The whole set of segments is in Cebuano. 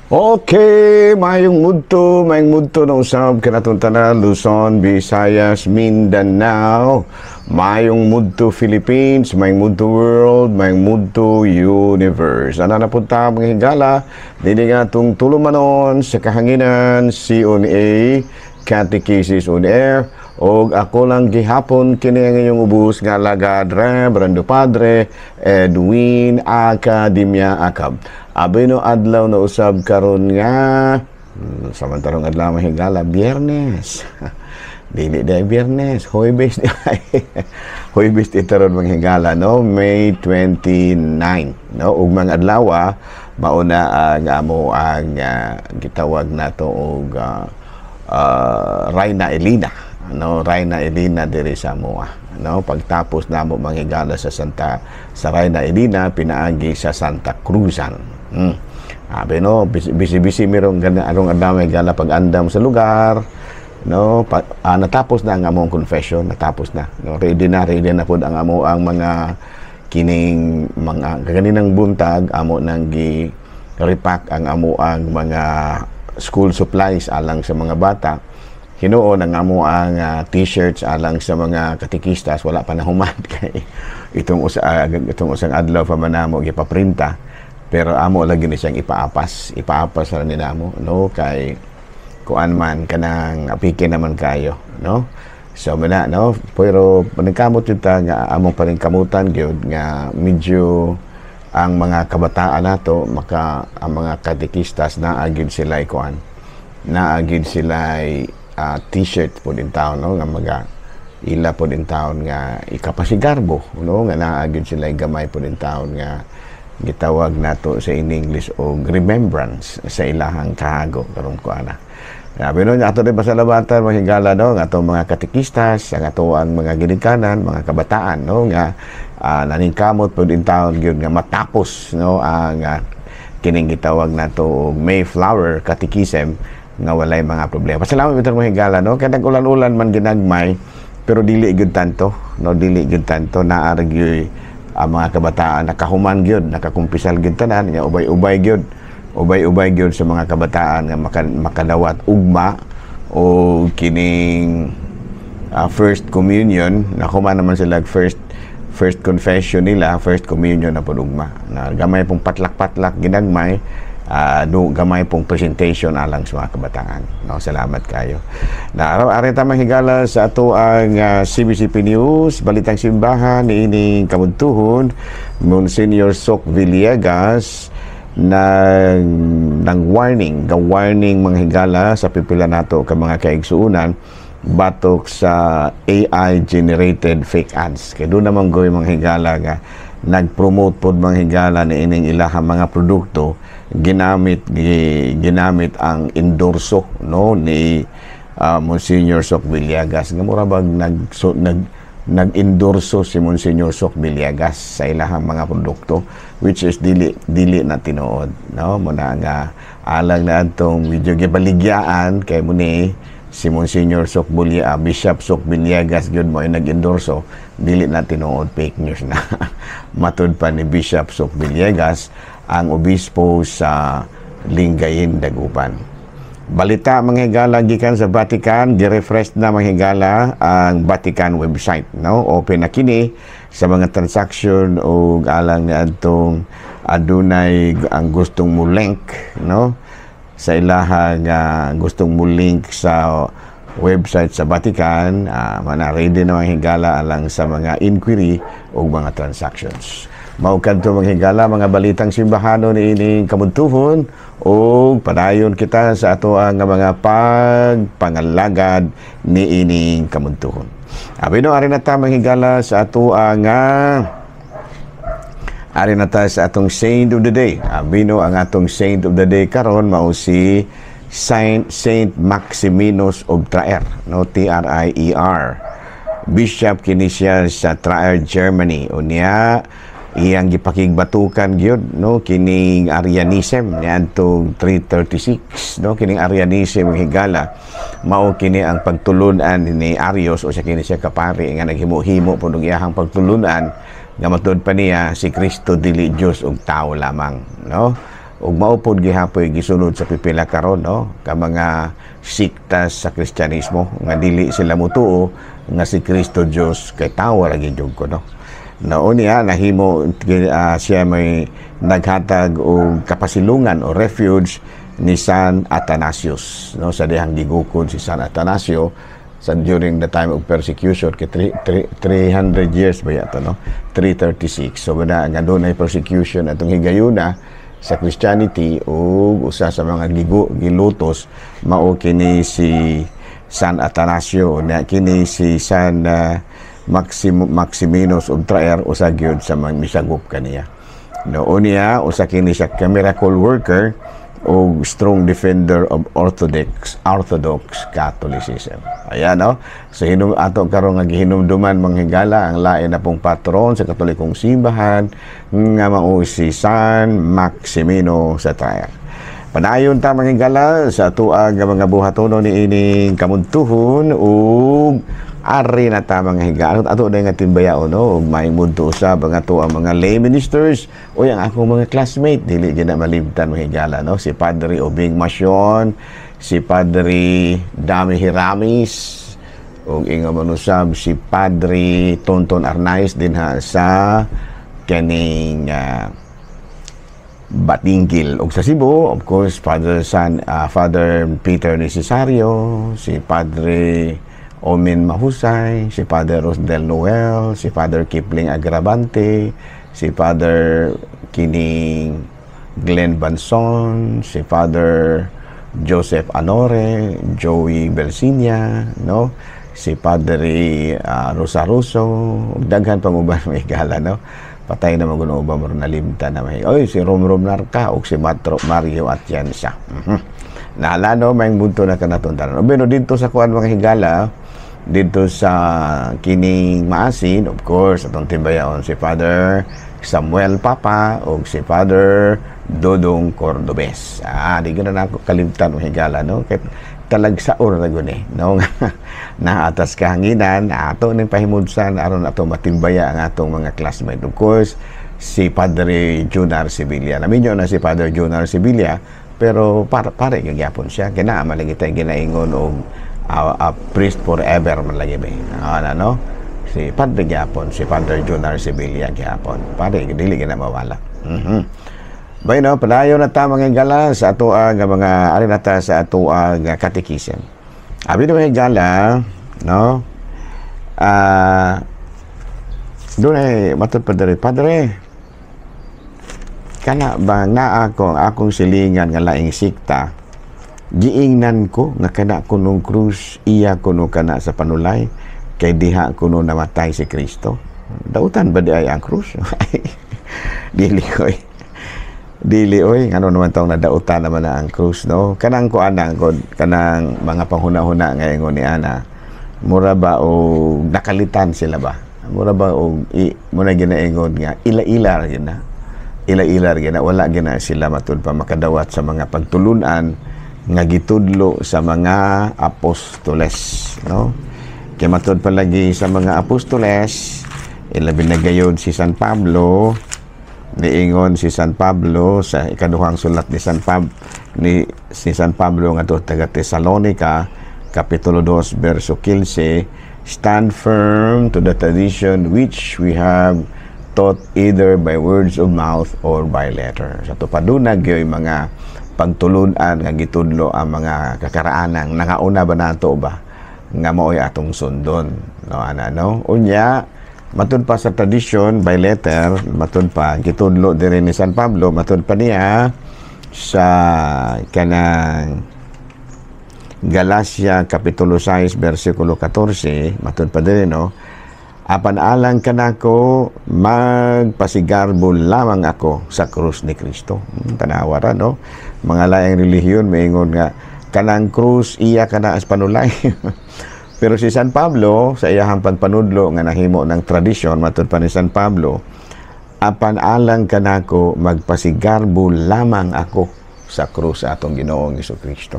Okay, mayong mudto na usab kanatong tanan, Luzon, Visayas, Mindanao, mayong mudto Philippines, mayong mudto world, mayong mudto universe. Ana na punta, mga higala, dili nga atong tulumanon sa kahanginan, CONA, Catechesis on Air, og ako lang gihapon kini ang inyong ubos nga alagad, Reverendo Padre Edwin Academia Acab. Abi no, adlaw na usab karon nga samantarong adlaw, mahigala, Biyernes. Dili diay Biyernes, Huwebes di ay. Huwebes itaron, mga higala, no, May 29, no. Ug mga adlaw mauna ang amo ang gitawag nato og Reyna Elena, no, Reyna Elena diri sa amoa, no. Pagtapos namo, mga higala, sa Santa sa Reyna Elena, pinaagi sa Santa Cruzan. Abi no, busy busy mirong gana arong adlaw gala pag andam sa lugar, no. Pa, natapos na ang among confession, natapos na, no. Ready na pud ang amo ang mga kining mga kaninang buntag, amo nang gi repack ang amo ang mga school supplies alang sa mga bata. Hinuon ang amo ang t-shirts alang sa mga katikistas wala pa nahuman kay itong usang adlaw pa man namo gipaprinta, pero amo lagi ni siyang ipaapas ipaapas ra ni namo, no, kay kuan man kanang apike naman kayo, no. So mana, no, pero paningkamot jud ta nga among paningkamutan gyud nga medyo ang mga kabataan nato maka ang mga katekistas naa gyud sila kuan, naa gyud sila t-shirt pud in town, no, nga maga ila pud in town nga ikapasigarbo, no, nga naa gyud sila gamay pud in town nga gitawag nato sa in English og remembrance sa ilahang kahago karon ko ana. Sabi no, ato rin pasalamatan, mga higala, no, ang atong mga katekistas, ang ato ang mga ginikanan, mga kabataan, no, nga naningkamot pud in taon gyud nga matapos, no, ang kining gitawag nato og Mayflower Catechism nga walay mga problema. Pasalamat bitaw, mga higala, no, kay nag-ulan-ulan man ginagmay pero dili gyud tanto, no, dili gyud tanto. Naa ra gyud ang mga kabataan nakahuman gyud, nakakumpisal gyud tanan nga ubay-ubay gyud, ubay-ubay gyud sa mga kabataan nga makadawat ugma o kining first communion. Nakuman naman sila first first confession nila, first communion na pud ugma na gamay pong patlak-patlak ginagmay, do gamay pong presentation alang sa mga kabataan, no. Salamat kayo na araw ari ta, mga higala, sa ato ang CBCP News, Balitang Simbahan niining kamudtuhon. Monsignor Sok Villegas ng warning, ga warning, mga higala, sa pipila nato ka mga kaigsuonan batok sa AI generated fake ads. Kay doon naman goy, mga higala, nga nag-promote pod, mga higala, ni ining ilahang mga produkto, ginamit ang endorso, no, ni Monsignor Sok Villegas nga mura bag nag so, nag nag-endorso si Monsignor Sok Villegas sa ilahang mga produkto, which is dili dili na tinuod, no. Muna nga alang na atong medyo gibaligyaan kay muni si Monsignor Sok Bulia, Bishop Sok Villegas gyud mo ay nag-endorso, dili na tinuod, fake news na matud pa ni Bishop Sok Villegas, ang obispo sa Lingayen, Dagupan. Balita, mga higala, gikan sa Vatican, gi-refresh na, mga higala, ang Vatican website, no. Open na kini sa mga transaction o alang niadtong adunay ang gustong mo link, no, sa ilahang gustong mo link sa website sa Vatican, mana ready na, mga higala, alang sa mga inquiry o mga transactions. Mao kadto, mga higala, mga balitang simbahano ni ining kamudtuhon o padayon kita sa ato ang mga pagpangalagad ni ining kamudtuhon. Abi no, ari na ta, mga higala, sa ato ang ari na ta sa atong saint of the day. Abi no, ang atong saint of the day karon mao si Saint Maximinus of Trier, no, T R I E R. Bishop kini siya sa Trier, Germany. Unya iyang gipakigbatukan gyud, no, kining Arianism niadtong 336, no. Kining Arianism, mga higala, mao kini ang pagtulun-an ni Arius o siya kini siya kapari nga naghimo-himo pud og iyahang pagtulun-an nga matud pa niya si Kristo dili Dios ug tawo lamang, no. Ug mao pod gihapoy gisunod sa pipila karon, no, ka mga siktas sa Kristyanismo nga dili sila mutuo nga si Kristo Dios kay tawo ra gyud ko, no. Naon niya nahimo siya may naghatag og kapasilungan o refuge ni San Athanasius, no, sa dihang gigukod si San Atanasio sa during the time of persecution kay 300 years ba yato, no, 336. So na nga dunay persecution atong higayuna sa Christianity ug usa sa mga gilutos mao kini si San Atanasio. Na kini si San Maximinus of Trier usa gyud sa mga misagop kaniya, no. Unya usa kini siya ka miracle worker o strong defender of Orthodox Catholicism. Ayan, no? So, hinum, ato karon nga gihinumduman, mga higala, ang lain na pong patron sa Katolikong simbahan nga mao si San Maximino sa Trier. Padayon ta, mga higala, sa atoa nga mga buhatono ni ining kamuntuhon ug ari na ta, mga higala, ato na nga timbayaon, no, ug maayong budto usab ang ato ang mga lay ministers o ang akong mga classmate. Dili gyud na malimtan, mga higala, no, si Padre Obing Masyon, si Padre Dami Hiramis ug ingon man usab si Padre Tonton Arnaiz dinha sa kaning Batingkil ug sa Cebu, of course, Father Peter Necesario, si Padre Omin Mahusay, si Father Rosdel Noel, si Father Kipling Agravante, si Father kining Glenn Banson, si Father Joseph Anore, Joey Belsinia, no? Si Padre Rosa Russo, daghan pang uban, mga higala, no? Patay na maguno uban mo nalimtan na may. Oy, si Rom Rom Narca ug si Matro Mario Atienza. Naala, no, may bunto na kanaton tanan. Pero dito sa kuan, mga higala, dito sa kining Maasin, of course, atong timbayaon si Father Samuel Papa o si Father Dodong Cordobes. Ah, di gana nako kalimtan, mga higala, no? Kay talagsaon ra gud eh, no? Naatas kahanginan, ato ning pahimudsan aron ato matimbaya ang atong mga classmate. Of course, si Padre Junar Sevilla. Naminyo na si Father Junar Sevilla, pero para pare gyapon siya. Kina man lagi tayo ginaingon og priest forever man lagi ba. Ano, no? Si Padre gyapon, si Father Junar Sevilla gyapon. Pare dili gina mawala. Bueno, padayon na ta, mga higala, sa ato ang mga ari na ta sa ato ang catechism. Abi na, mga higala, no? Ah, doon ay matod pa diri, "Padre, kana ba naa ko ang akong silingan nga laing sikta, giingnan ko nga kana kunong krus iya kuno kana sa panulay kay diha kuno namatay si Kristo. Dautan ba di ay ang krus?" Dili koy. Dili oy, ngano naman taong nadautan naman na ang krus, no? Kanang kuan ko, kanang mga panghuna-huna nga ingon ni ana. Mura ba o nakalitan sila ba? Mura ba o muna ginaingon nga ila-ila ra gyud na. Ila-ila ra gyud na, wala gyud na sila matud pa makadawat sa mga pagtulunan nga gitudlo sa mga apostoles, no? Kay matud pa lagi sa mga apostoles, ilabi na gayod si San Pablo, niingon si San Pablo sa ikaduhang sulat ni San Pab ni si San Pablo ngadto taga Tesalonica, kapitulo 2 verso 15, "Stand firm to the tradition which we have taught either by words of mouth or by letter." Sa tupaduna gyoy mga pagtulun-an nga gitudlo ang mga kakaraanang nangauna ba nato ba nga mao'y atong sundon, no, ana, no? Unya matud pa sa tradition by letter, matud pa gitudlo diri ni San Pablo, matud pa niya sa kanang Galacia kapitulo 6 versikulo 14, matud pa diri, no, "Apan alang kanako, magpasigarbo lamang ako sa krus ni Kristo." Tanawa ra, no? Mga laing relihiyon maingon nga kanang krus iya kana as panulay. Pero si San Pablo sa iyahang pagpanudlo nga nahimo ng tradisyon, matud pa ni San Pablo, "Apan alang kanako, magpasigarbo lamang ako sa krus sa atong Ginoong Kristo."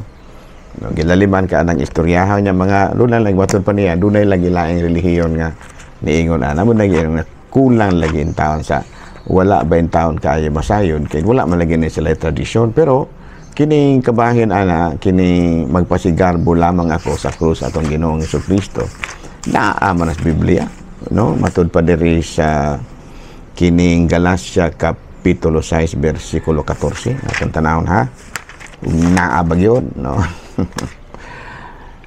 No, gilaliman ka anang istoryahan niya mga dunay lang, matud pa niya dunay lagi laing relihiyon nga niingon ana mo lagi nga kulang lagi in taon sa Wala ba in taon kaayo masayon kay wala man lagi ni sila tradisyon. Pero kining kabahin ana, kini magpasigarbo lamang ako sa krus atong Ginoong Kristo, naa man sa Biblia, no? Matud pa diri sa kining Galatia kapitulo 6 bersikulo 14. Atong tanawon ha, naa ba gyud, no?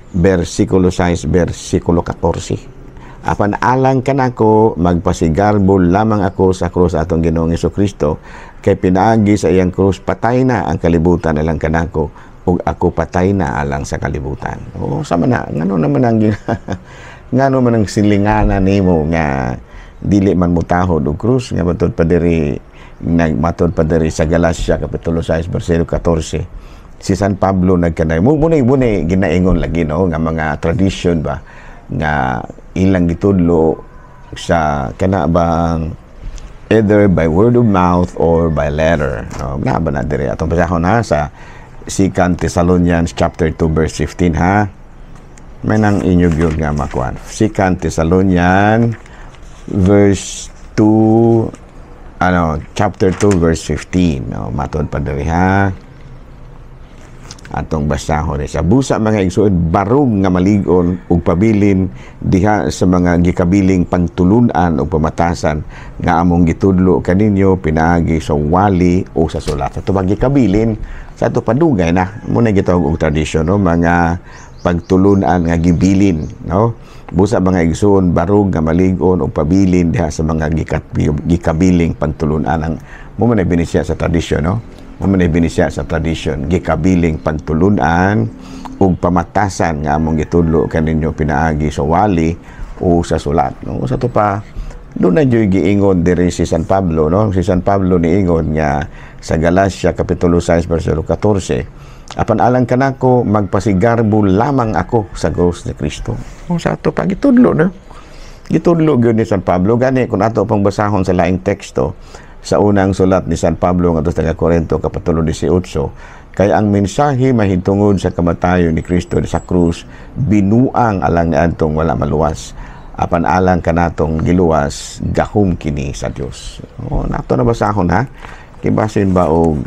Bersikulo 6 bersikulo 14: "Apan alang kanako, magpasigarbo lamang ako sa krus atong Ginoong Kristo, kay pinaagi sa iyang krus patay na ang kalibutan alang kanako ug ako patay na alang sa kalibutan." O sama na, ngano man ang silingana nimo nga dili man mutahod og krus nga matud pa diri, nagmatod pa diri sa Galatia kapitulo 6 bersikulo 14? Si San Pablo nagkanay mo munay munay ginaingon lagi, no, nga mga tradition ba nga ilang gitudlo sa kana bang either by word of mouth or by letter, no? Na ba na diri? Atong basahon ha sa 2 Thessalonians chapter 2 verse 15 ha. May nang inyo gyud nga makuan. 2 Thessalonians verse 2, ano, chapter 2 verse 15, no? Matod pa diri ha, atong basahon sa "Busa, mga igsoon, barog nga malig-on ug pabilin diha sa mga gikabiling pagtulunan ug pamatasan nga among gitudlo kaninyo pinaagi sa wali o sa sulat." Sa ato gikabilin sa ato padugay na mo na gitawag og tradisyon, no? Mga pagtulunan nga gibilin, no? "Busa, mga igsoon, barog nga malig-on ug pabilin diha sa mga gikabiling pagtulunan." Ang mo man siya sa tradisyon, no? Mo man siya sa tradisyon, gikabiling pagtulunan ug pamatasan nga among gitudlo kaninyo pinaagi sa wali o sa sulat, no? Sa to pa doon na dyo'y giingon diri si San Pablo, no? Si San Pablo niingon nga sa Galatia kapitulo 6 bersikulo 14, "Apan alang kanako, magpasigarbo lamang ako sa krus ni Kristo." O sa ato pa gitudlo, no? Gitudlo gyud ni San Pablo. Gani kung ato pang basahon sa laing teksto sa unang sulat ni San Pablo ngadto sa taga Corinto kapitulo 18, "Kay ang mensahe mahitungod sa kamatayon ni Kristo sa krus binuang alang niadtong wala maluwas, apan alang kanatong giluwas gahom kini sa Dios." O nato na basahon ha, kay basin ba og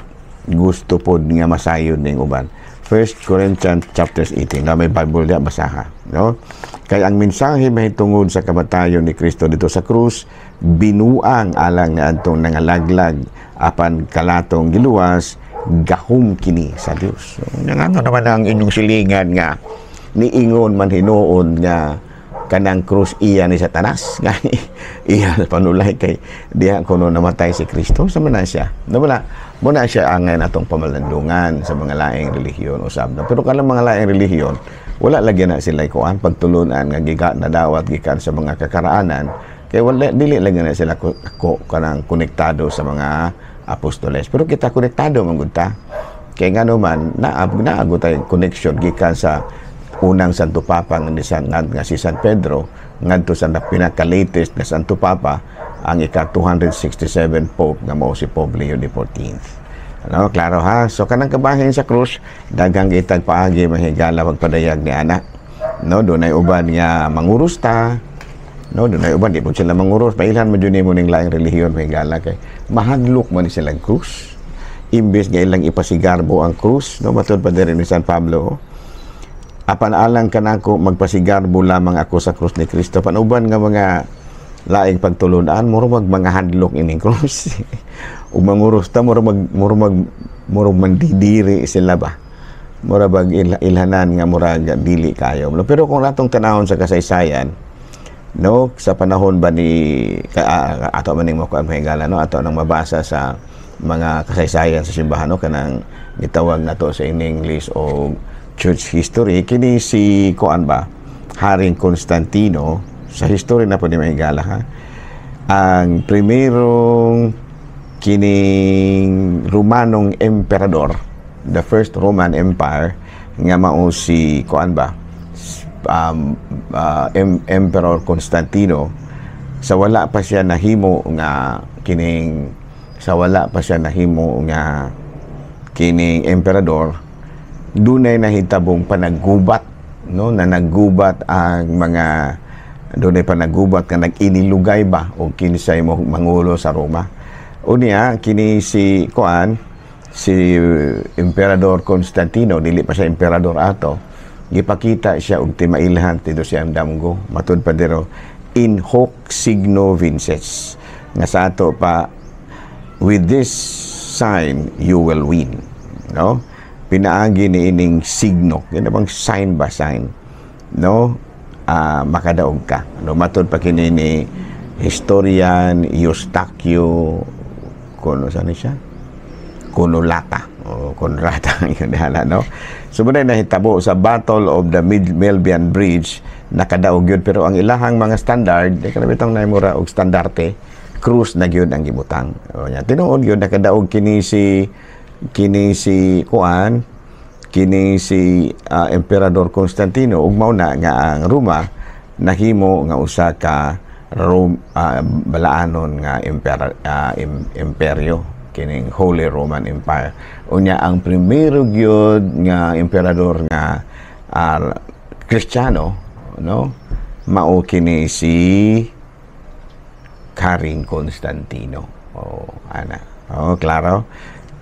gusto pod nga masayod ning uban. 1 Corinthians chapters 18 na may Bible diya, basaha, no? "Kay ang mensahe mahitungod sa kamatayon ni Kristo dito sa krus binuang alang niadtong nangalaglag, apan kalatong giluwas gahom kini sa Dios." So, ngano naman ang inyong silingan nga niingon man hinuon nga kanang krus iya ni Satanas, nga iya panulay kay diha kuno namatay si Kristo? Sa man na siya, no? Wala mo na siya ang atong pamalandungan sa mga laing relihiyon usab, no? Pero kanang mga laing relihiyon, wala lagi na sila kuan pagtulunan nga giga nadawat gikan sa mga kakaraanan, kay wala, dili lagi na sila ko kanang konektado sa mga apostoles. Pero kita, konektado man gud ta, kay ngano man naa tay connection gikan sa unang Santo Papa nga ni San nga si San Pedro ngadto sa pinaka-latest nga Santo Papa, ang ika 267 Pope nga mao si Pope Leo XIV. Ano, klaro ha? So kanang kabahin sa krus, daghang itag paagi, mahigala, pagpadayag ni ana. No, dunay uban nga manguros ta. No, dunay uban di po sila manguros. Pailhan mo jud nimo ning laing relihiyon, mahigala, kay mahadlok man ni silang krus. Imbes nga ilang ipasigarbo ang krus, no, matud pa diri ni San Pablo, "Apan alang kanako, magpasigarbo lamang ako sa krus ni Kristo." Panuban nga mga laing pagtulunan, muro mag mga hadlok ining krus. Ug manguros ta, muro mag mandidiri sila ba. Mura bag ilhanan nga murag dili kayo. Pero kung natong tanahon sa kasaysayan, no, sa panahon ba ni ato man ning makuha, mahigala, no, ato nang mabasa sa mga kasaysayan sa simbahan, no, kanang gitawag nato sa in English o church history, kini si kuan ba, Haring Constantino, sa history na po ni, mahigala ha, ang primerong kining Romanong emperador, the first Roman Empire, nga mao si kuan ba, Emperor Constantino, sa wala pa siya nahimo nga kining emperador, dunay nahitabong panaggubat, no, na naggubat ang mga, dunay panagubat nga nag-inilugay ba o kinsay mo mangulo sa Roma. Unya kini si kuan, si Emperador Constantino, dili pa siya emperador ato, gipakita siya og timailhan didto sa iyang damgo. Matud pa diro, "In hoc signo vinces," nga sa ato pa, "With this sign you will win," no? Pinaagi ni ining signo, kini bang sign ba, sign, no, makadaog ka, no? Matud pa kini ni historian Eustaquio kuno sa ni siya Kunulata o Kunrata yun hala, no? So muna nahitabo sa Battle of the Milvian Bridge, nakadaog yun, pero ang ilahang mga standard di kana bitong naimura og standarte, krus na gyud ang gibutang. O nya tinuod gyud nakadaog kini si kuan, kini si Emperador Constantino, ug mao na nga ang Roma nahimo nga usa ka Rome, balaanon nga imperyo, kining Holy Roman Empire. Unya ang primero gyud nga emperador nga Kristiyano, no, mao kini si Haring Constantino. Oh, ana. Oh, klaro.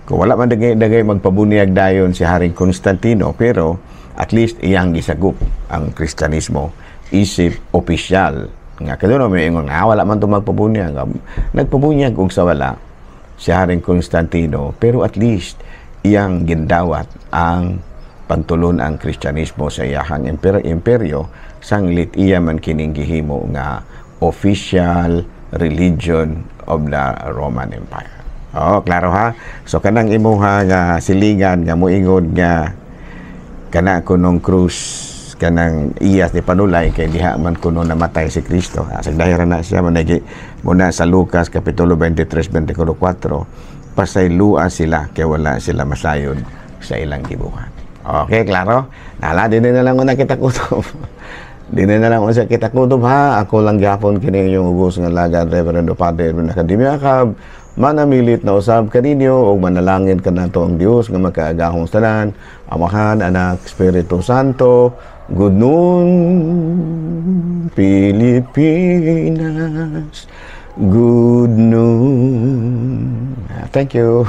Kung wala man dagay dagay magpabunyag dayon si Haring Constantino, pero at least iyang gisagop ang Kristyanismo isip opisyal nga kaduno may ingon nga wala man to magpabunyag. Nagpabunyag og sa wala si Haring Constantino, pero at least iyang gindawat ang pagtulon ang Kristyanismo sa iyahang imperyo sanglit iya man kining gihimo nga official religion of the Roman Empire. Oh, klaro ha. So kanang imuha nga silingan nga moingon nga kana kunong krus kanang iyas ni panulay kay diha man kuno namatay si Kristo. Ah, sagdahira na siya managi muna sa Lucas kapitulo 23 24, pasaylua sila kay wala sila masayod sa ilang gibuhat. Okay, klaro? Nala, di na lang una kita kutob. Di na lang unsa kita kutob ha. Ako lang gyapon kini inyong ubos nga lagad, Reverendo Padre Edwin Academia Akab. Manamilit na usab kaninyo ug manalangin kanato ang Dios nga makaagahong tanan, Amahan, Anak, Espiritu Santo. Good noon, Pilipinas. Good noon. Thank you.